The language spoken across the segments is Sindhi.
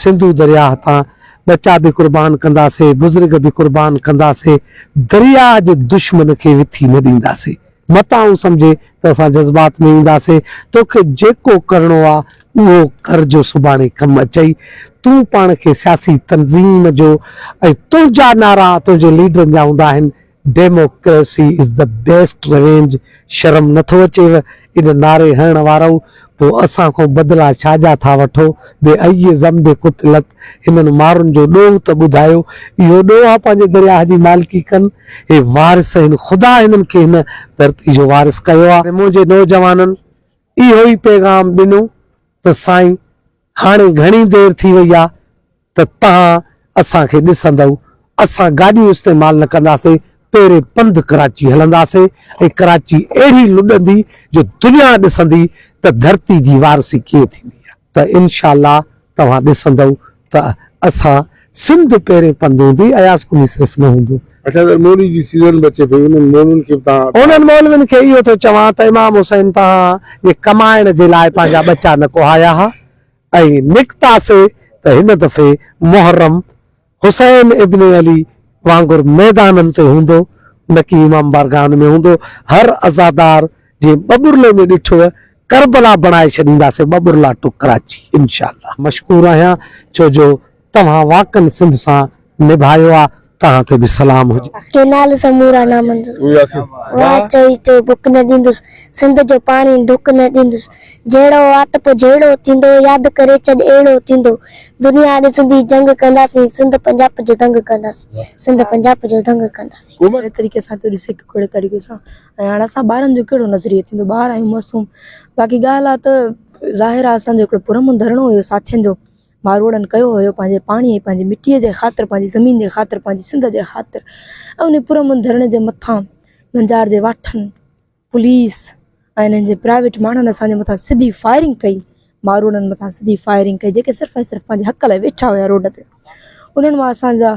سنڌو درياهه تان ٻچا به قربان ڪنداسي، بزرگ به قربان ڪنداسي، درياهه جي دشمن کي وٿي نه ڏينداسي. متان هو سمجهي ته اسان جذبات ۾ اينداسي. توکي جيڪو ڪرڻو آ اهو ڪر جو سڀاڻي ڪم اچئي. تون پاڻ کي سياسي تنظيم جو ۽ تنهنجا نعرا تنهنجي ليڊرن جا هوندا آهن، Democracy is the best revenge شرم نٿو اچيو ان نعري هڻڻ وارؤ پوء اسان کان بدلا ڇا جا ٿا وٺو بي اي ذنب قتلت هنن مارن جو ڏوهه ته ٻڌايو اهو ڏوهه آ پنهنجي درياهه جي مالڪي ڪن هي وارث هن خدا هنن کي هن ڌرتي جو وارث ڪيو آ. منهنجي نوجوانن اهو ئي پيغام ڏنو ته سائين هاڻي گهڻي دير ٿي وئي آ ته توهان اسان کي ڏسندؤ، اسان گاڏيون استعمال نه ڪنداسين، پيرين پنڌ ڪراچي هلنداسين ۽ ڪراچي اهڙي لڏندي جو دنيا ڏسندي ته ڌرتي جي وارثي ڪيئن ٿيندي آ. ته انشاء الله توهان ڏسندؤ ته اسان سنڌ پيرين پنڌ هوندي، اياز ڪمي صرف نه هوندو. اڇا ته مولوي جي سيزن به اچي پئي انهن مولوين کي به توهان. انهن مولوين کي اهو ٿو چوان ته امام حسين توهان جي ڪمائڻ جي لاء پنهنجا ٻچا نه ڪهايا ها ۽ نڪتاسي ته هن دفعي محرم حسين ابن علي وانگر ميدانن تي هوندو نه ڪي امام بارگاهن ۾ هوندو هر عزادار جيئن ٻٻرلي ۾ ڏٺو ڪربلا بڻائي ڇڏينداسين ٻٻرلا ٽو ڪراچي انشاء الله. مشڪور آهيان ڇو جو توهان واقعن سنڌ سان نڀايو آ توهان تي به سلام هجي. ڪينال سمورا نامنظور. واهه چئي چئي بک نه ڏيندس، سنڌ جو پاڻي ڍڪ نه ڏيندس. جهڙو آ ته پوء جهيڙو ٿيندو، ياد ڪري ڇڏ اهڙو ٿيندو. دنيا ڏسندي جنگ ڪنداسين، سنڌ پنجاب جو دنگ ڪنداسين، سنڌ پنجاب جو دنگ ڪنداسين. ڪهڙي طريقي سان ٿو ڏسي ڪهڙي طريقي سان ۽ هاڻ اسان ٻارن جو ڪهڙو نظريو ٿيندو ٻار آهيون معصوم باقي ڳالهه آ ته ظاهر آ اسان جو هڪڙو پرامن ڌرڻو هيو ساٿين جو ماروئڙن ڪيو هيو پنهنجي پاڻي ۽ پنهنجي مٽيء جي خاطر پنهنجي زمين جي خاطر پنهنجي سنڌ جي خاطر ۽ ان پرامن ڌرڻي جي مٿان لنجار جي واٺن پوليس ۽ انهن جي پرائيويٽ ماڻهن اسان جي مٿان سڌي فائرنگ ڪئي ماروئڙن مٿان سڌي فائرنگ ڪئي جيڪي صرف ۽ صرف پنهنجي حق لاء ويٺا هيا روڊ تي انهن مان اسان جا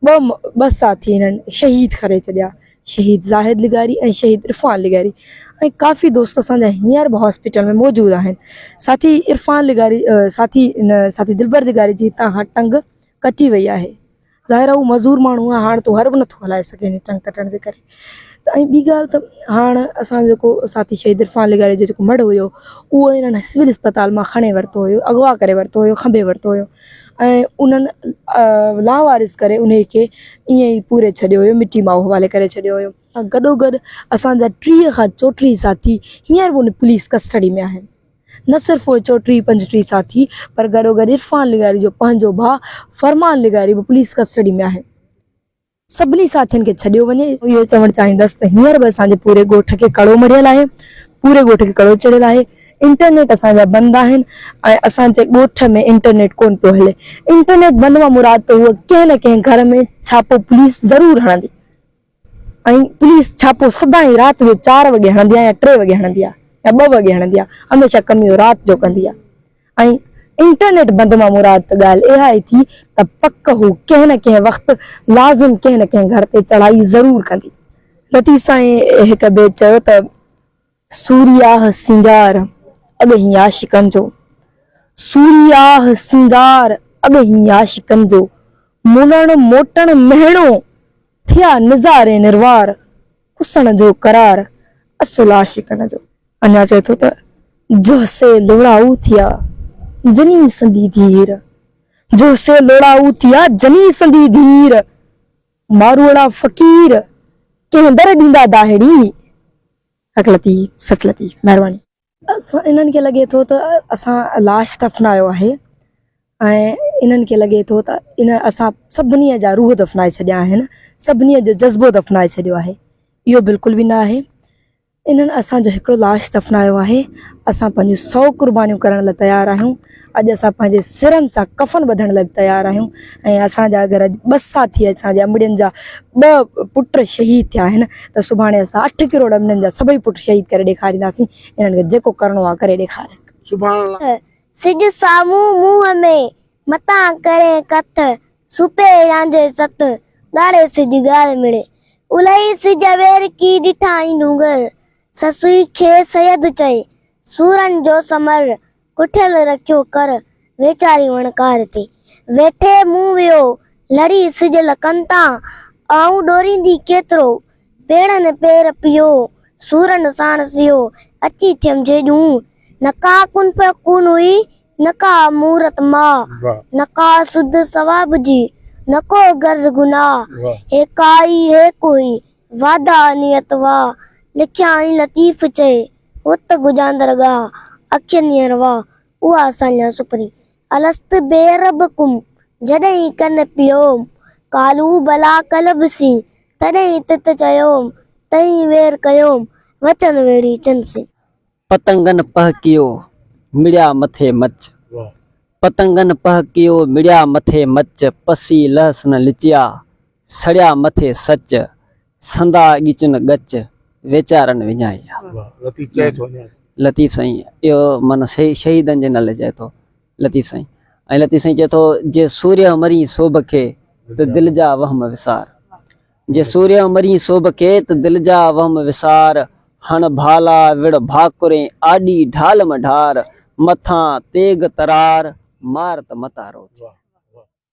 ٻه ساٿي هنن شهيد ڪري ڇڏيا، شهيد زاهد لغاري ۽ شهيد عرفان لغاري ۽ ڪافي دوست اسان جا هينئر به هاسپيٽل ۾ موجود آهن. ساٿي عرفان لغاري ساٿي ساٿي دلبر لغاري جي هتان کان ٽنگ ڪٽي وئي آهي. ظاهر آهي هو معذور ماڻهو آهي هاڻ ته هر به نٿو هلائي سگهي هن ٽنگ ڪٽڻ جي ڪري ته ۽ ٻي ڳالهه ته هاڻ اسان جو جيڪو ساٿي شهيد عرفان لغاري جو جيڪو مڙهه هيو اهو هنن سول اسپتال مان کڻي ورتو هيو اغوا ڪري ورتو هيو کنڀي ورتو هيو. ۽ انهن لاوارث ڪري انهي کي ائين ئي پوري ڇڏيو هيو مٽي ماء حوالي ڪري ڇڏيو هيو. گڏوگڏ اسان جا 30 کان 34 ساٿي هينئر به ان پوليس ڪسٽڊي ۾ آهن. نه صرف اهي 34 35 ساٿي پر گڏوگڏ عرفان لغاري جو پنهنجو ڀاء فرمان لغاري به پوليس ڪسٽڊي ۾ آهي. سڀني ساٿين کي ڇڏيو وڃي. اهو چوڻ چاهيندس ته هينئر به اسان جي پوري ڳوٺ کي ڪڙو مڙهيل آهي، پوري ڳوٺ کي ڪڙو چڙهيل آهي، انٽرنيٽ اسان جا بند آهن ۽ اسان جي ڳوٺ ۾ انٽرنيٽ ڪونه پيو هلي. انٽرنيٽ بند مان مراد ته هوء ڪنهن نه ڪنهن گهر ۾ ڇاپو پوليس ضرور هڻندي ۽ پوليس ڇاپو سدائين رات جو چار وڳي هڻندي آهي يا ٽي وڳي هڻندي آهي يا ٻه وڳي هڻندي آهي، هميشه ڪم اهو رات جو ڪندي آهي. ۽ انٽرنيٽ بند مان مراد ته ڳالهه اها ئي ٿي ته پڪ هو ڪنهن نه ڪنهن وقت لازم ڪنهن نه ڪنهن گهر تي چڙهائي ضرور ڪندي. لطيف سائين هڪ بيت چيو ته، سوري آهه سينگار اڳهين عاشقن جو، سوري آهه سينگار اڳهين عاشقن جو، مڙڻ موٽڻ مهڻو ٿيا نظاري نروار، ڪسڻ جو قرار اصل عاشقن جو. اڃا چئي ٿو ته، جوسي لوڙائو ٿيا، جني سندي ڌير، جوسي لوڙائو ٿيا، جني سندي ڌير، ماروئڙا فقير، ڪنهن در ڏيندا دانهڙي. حق لطيف، سچ لطيف. مهرباني. انهن کي لڳي ٿو ته اسان لاش دفنايو آهي ۽ انهن کي لڳي ٿو ته ان اسان سڀني جا روح دفنائي ڇڏيا آهن، سڀني جو جذبو دفنائي ڇڏيو آهي. اهو بلڪل به نه آهي. انهن اسان جو هڪڙو لاش دفنايو آهي، اسان پنهنجون سئو قربانيون ڪرڻ لاء تيار آهيون، اڄ اسان پنهنجي سرن سان ڪفن ٻڌڻ لاء به تيار آهيون ۽ اسان جا اگر اڄ ٻه ساٿي اسان جي امڙين جا ٻه پٽ شهيد ٿيا آهن ته سڀاڻي اسان اٺ ڪروڙ امڙين جا سڀئي پٽ شهيد ڪري ڏيکارينداسين، انهن کي جيڪو ڪرڻو آهي ڪري ڏيکارين. سڀاڻ. سج سامهون منهن ۾، متان ڪرين ڪٿ، سپي رانجهي ست، ڳاڙهي سج ڳالهه مڙي. الهي سج ويرڪي ڏٺائين ڏونگر، سسئي کي سيد چئي، سورن جو سمر، ڪٺيل رکيو ڪر، ويچاري وڻڪار تي. ويٺي مون ويو، لڙي سج لڪن تان، آئون ڏوريندي ڪيترو، پيڙن پير پيو، سورن ساڻ سيو، اچي ٿيم جيڏيون. نه ڪا ڪن فيڪون هئي، نه ڪا مورت ماء، نه ڪا سڌ ثواب جي، نه ڪو غرض گناهه، هيڪائي هيڪ هئي، وعدا نيت واهه، لکيائين لطيف چئي، هت گجاندر ڳاهه، اکين نيئر واهه، اها ساڃاهه سپرين. الست بربڪم، جڏهن ڪن پيوم، قالو بلا قلب سين، تڏهن تت چيوم، تئين وير ڪيوم، وچن ويڙهي چن سين. پتنگن پهڪيو، مڙيا مٿي مچ. پتنگن پهڪيو، مڙيا مٿي مچ، پسي لهس نه لچيا، سڙيا مٿي سچ، سندا ڳچن ڳچ، ويچارن وڃائيا. لطيف چئي ٿو اڃا. لطيف سائين اهو معنيٰ شهيدن جي نالي چئي ٿو لطيف سائين ۽ لطيف سائين چئي ٿو جي سورهيه مرين سوڀ کي ته دل جا وهم وسار جي سورهيه مرين سوڀ کي ته دل جا وهم وسار هڻ ڀالا وڙ ڀاڪرين آڏي ڍال م ڍار مٿان تيغ ترار مار ته متارو ٿئي.